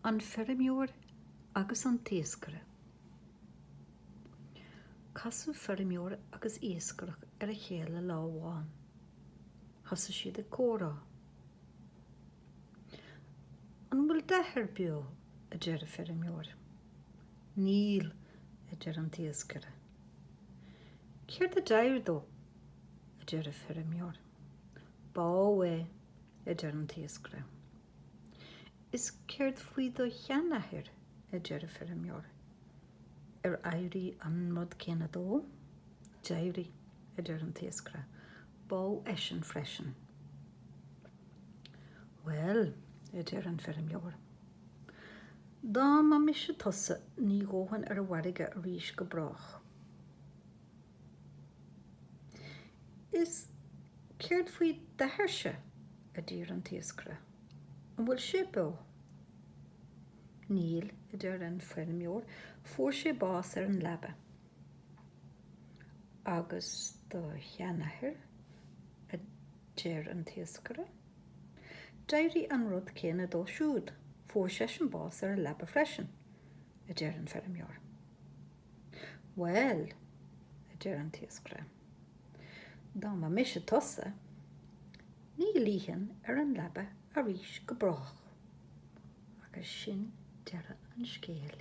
An Feirmeoir agus an tIascaire. Casadh feirmeoir agus iascaireach ar a chéile lá amháin. Thosaigh siad ag comhrá. An bhfuil d'athair beo? a deir an feirmeoir. Níl, a deir an t-iascaire. Céard a d'éirigh dó? a deir an feirmeoir. Bádh é, a deir an t-iascaire. Is céard faoi do sheanathair? a deir an feirmeoir. Ar éirigh an rud céanna dó? D'éirigh, a deir an t-iascaire. Bádh eisean freisin. Bhuel, a deir an feirmeoir, dá mba mise tusa ní ghabhfainn ar an bhfarraige arís go brách. Is céard faoi d'athairse? a d'iarr an t-iascaire. An bhfuil sé beo? Níl, a deir an feirmeoir, fuair sé bás ar an leaba. Agus do sheanathair? a deir an t-iascaire. D'éirigh an rud céanna dó siúd, fuair seisean bás ar an leaba freisin, a deir an feirmeoir. Bhuel, a deir an t-iascaire, dá mba mise tusa, ní luífinn ar an leaba arís go brách. Agus sin deireadh an scéil.